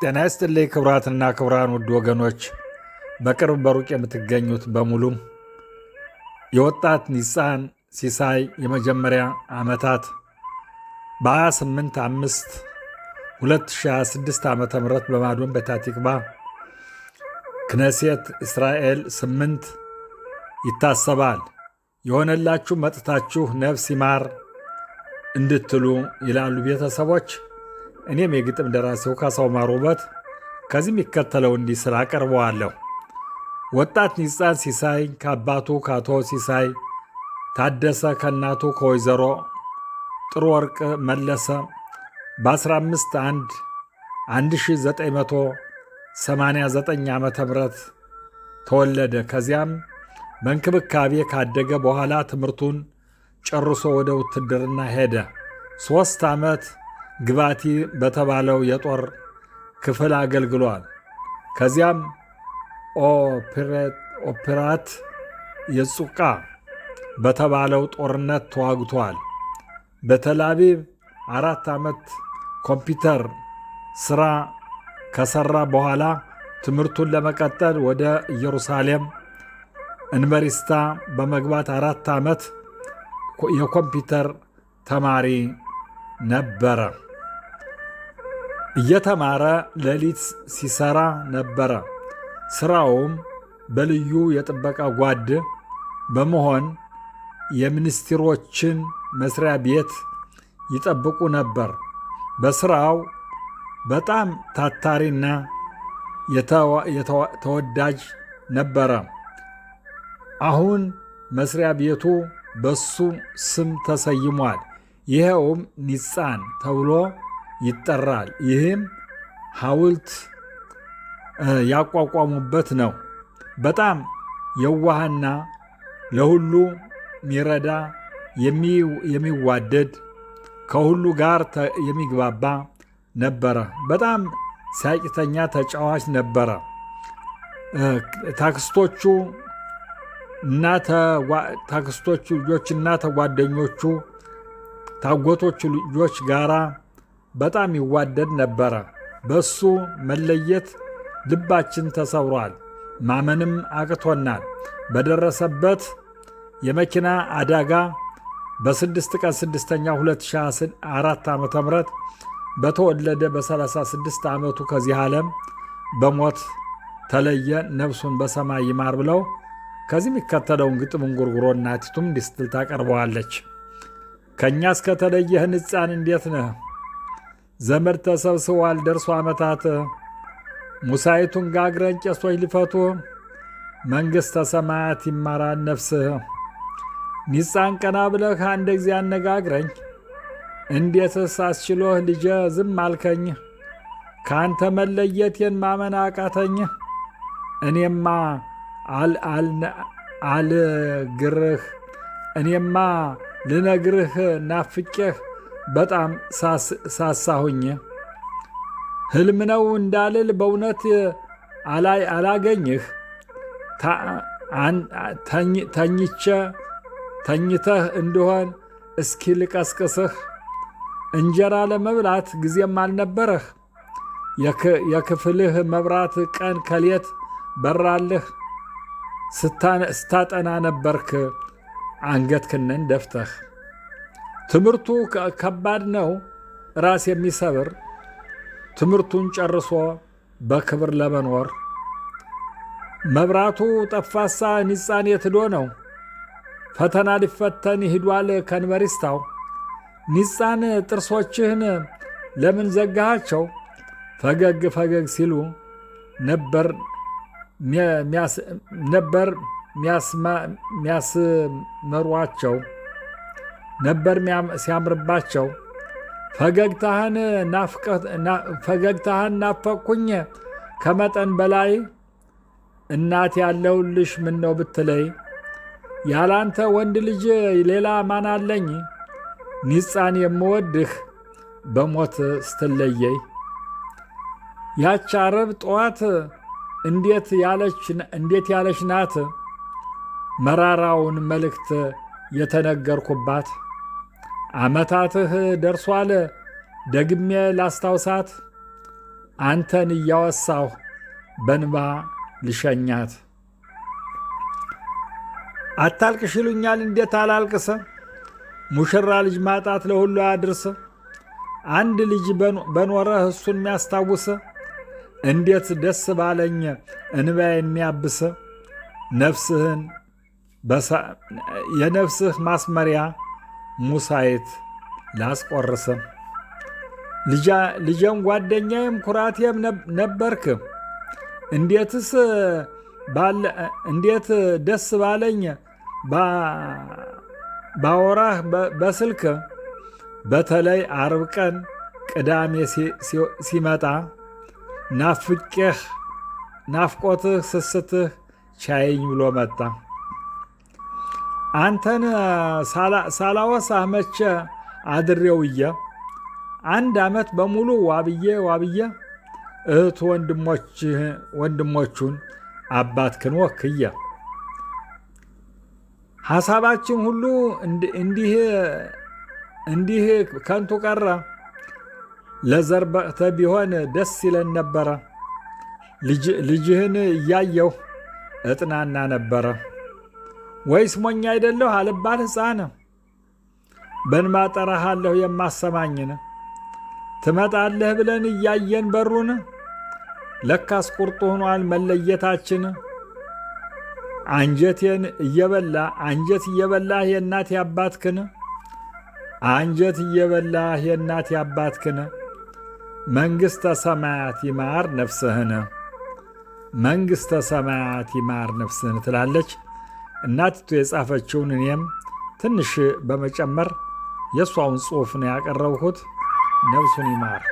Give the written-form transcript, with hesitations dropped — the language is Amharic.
ጤና ይስጥልኝ ክቡራትና ክቡራን ውድ ወገኖች፣ በቅርብ በሩቅ የምትገኙት በሙሉ የወጣት ኒጻን ሲሳይ የመጀመሪያ ዓመታት በ28 5 2026 ዓ ም በማዶን በታቲክቫ ክነሴት እስራኤል 8 ይታሰባል። የሆነላችሁ መጥታችሁ ነፍስ ይማር እንድትሉ ይላሉ ቤተሰቦች። እኔም የግጥም ደራሲው ካሳው ማሩበት ከዚህ የሚከተለው እንዲህ ስል አቀርበዋለሁ። ወጣት ኒጻን ሲሳይ ከአባቱ ከአቶ ሲሳይ ታደሰ ከእናቱ ከወይዘሮ ጥሩ ወርቅ መለሰ በ15 1 1989 ዓ ም ተወለደ። ከዚያም በእንክብካቤ ካደገ በኋላ ትምህርቱን ጨርሶ ወደ ውትድርና ሄደ። 3 ዓመት ግባቲ በተባለው የጦር ክፍል አገልግሏል። ከዚያም ኦፕራት የጹቃ በተባለው ጦርነት ተዋግቷል። በተላቢብ 4 ዓመት ኮምፒውተር ሥራ ከሠራ በኋላ ትምህርቱን ለመቀጠል ወደ ኢየሩሳሌም ዩኒቨርሲቲ በመግባት 4 ዓመት የኮምፒውተር ተማሪ ነበረ። እየተማረ ሌሊት ሲሰራ ነበረ። ስራውም በልዩ የጥበቃ ጓድ በመሆን የሚኒስትሮችን መስሪያ ቤት ይጠብቁ ነበር። በስራው በጣም ታታሪና ተወዳጅ ነበረ። አሁን መስሪያ ቤቱ በሱ ስም ተሰይሟል። ይኸውም ኒጻን ተብሎ ይጠራል። ይህም ሐውልት ያቋቋሙበት ነው። በጣም የዋህና ለሁሉ ሚረዳ የሚዋደድ ከሁሉ ጋር የሚግባባ ነበረ። በጣም ሳቂተኛ ተጫዋች ነበረ። ታክስቶቹ እና ታክስቶቹ ልጆችና ተጓደኞቹ ታጎቶቹ ልጆች ጋራ በጣም ይዋደድ ነበረ። በሱ መለየት ልባችን ተሰብሯል፣ ማመንም አቅቶናል። በደረሰበት የመኪና አደጋ በ6 ቀን 6ኛ 2004 ዓ ም በተወለደ በ36 ዓመቱ ከዚህ ዓለም በሞት ተለየ። ነፍሱን በሰማይ ይማር ብለው ከዚህ የሚከተለውን ግጥም እንጉርጉሮ እናቲቱም እንዲህ ስትል ታቀርበዋለች። ከእኛ እስከተለየህ ንጻን እንዴት ነህ? ዘመድ ተሰብስቧል ደርሶ ዓመታት ሙሳይቱን ጋግረን ቄሶች ሊፈቱ መንግሥተ ሰማያት ይማራል ነፍስህ። ኒጻን ቀና ብለህ አንድ ጊዜ አነጋግረኝ፣ እንዴትስ አስችሎህ ልጄ ዝም አልከኝ? ከአንተ መለየቴን ማመን አቃተኝ። እኔማ አልግርህ እኔማ ልነግርህ ናፍቄህ በጣም ሳሳሁኝ። ህልም ነው እንዳልል በእውነት አላገኝህ ተኝቼ ተኝተህ እንደሆን እስኪ ልቀስቅስህ። እንጀራ ለመብላት ጊዜም አልነበረህ። የክፍልህ መብራት ቀን ከሌት በራልህ። ስታጠና ነበርክ አንገትክንን ደፍተህ። ትምህርቱ ከባድ ነው ራስ የሚሰብር። ትምህርቱን ጨርሶ በክብር ለመኖር መብራቱ ጠፋሳ ኒጻን የት ሄዶ ነው? ፈተና ሊፈተን ይሂዷል ከንበሪስታው። ኒጻን ጥርሶችህን ለምን ዘጋሃቸው? ፈገግ ፈገግ ሲሉ ነበር ነበር ሚያስመሯቸው ነበር ሲያምርባቸው። ፈገግታህን ናፈቅኩኝ ከመጠን በላይ እናት ያለውልሽ ምን ነው ብትለይ፣ ያላንተ ወንድ ልጅ ሌላ ማን አለኝ? ኒጻን የምወድህ በሞት ስትለየይ። ያች አረብ ጠዋት እንዴት ያለች ናት መራራውን መልእክት የተነገርኩባት። ዓመታትህ ደርሷል ደግሜ ላስታውሳት። አንተን እያወሳሁ በንባ ልሸኛት። አታልቅሽ ይሉኛል፣ እንዴት አላልቅስ? ሙሽራ ልጅ ማጣት ለሁሉ አያድርስ። አንድ ልጅ በኖረህ እሱን የሚያስታውስ እንዴት ደስ ባለኝ እንባ የሚያብስ። ነፍስህን የነፍስህ ማስመሪያ ሙሳይት ላስቆርስ። ልጄም ጓደኛዬም ኩራቴም ነበርክ። እንዴትስ እንዴት ደስ ባለኝ ባወራህ በስልክ። በተለይ አርብ ቀን ቅዳሜ ሲመጣ ናፍቄህ ናፍቆትህ ስስትህ ቻይኝ ብሎ መጣ። አንተን ሳላወሳህ መቼ አድሬውዬ አንድ ዓመት በሙሉ ዋብዬ ዋብዬ እህቱ ወንድሞቹን አባትክን ወክየ ሐሳባችን ሁሉ እንዲህ ከንቱ ቀረ። ለዘር በቅተ ቢሆን ደስ ይለን ነበረ። ልጅህን እያየሁ እጥናና ነበረ። ወይስ ሞኝ አይደለሁ አልባል ሕፃን በእንባ ጠራሃለሁ የማሰማኝን ትመጣለህ ብለን እያየን በሩን ለካስ ቁርጥ ሆኗል መለየታችን። አንጀቴን እየበላ አንጀት እየበላህ የእናት ያባትክን አንጀት እየበላህ የእናት ያባትክን መንግሥተ ሰማያት ይማር ነፍስህን መንግሥተ ሰማያት ይማር ነፍስህን ትላለች እናቲቱ የጻፈችውን። እኔም ትንሽ በመጨመር የእሷውን ጽሑፍ ነው ያቀረብኩት። ነፍሱን ይማር።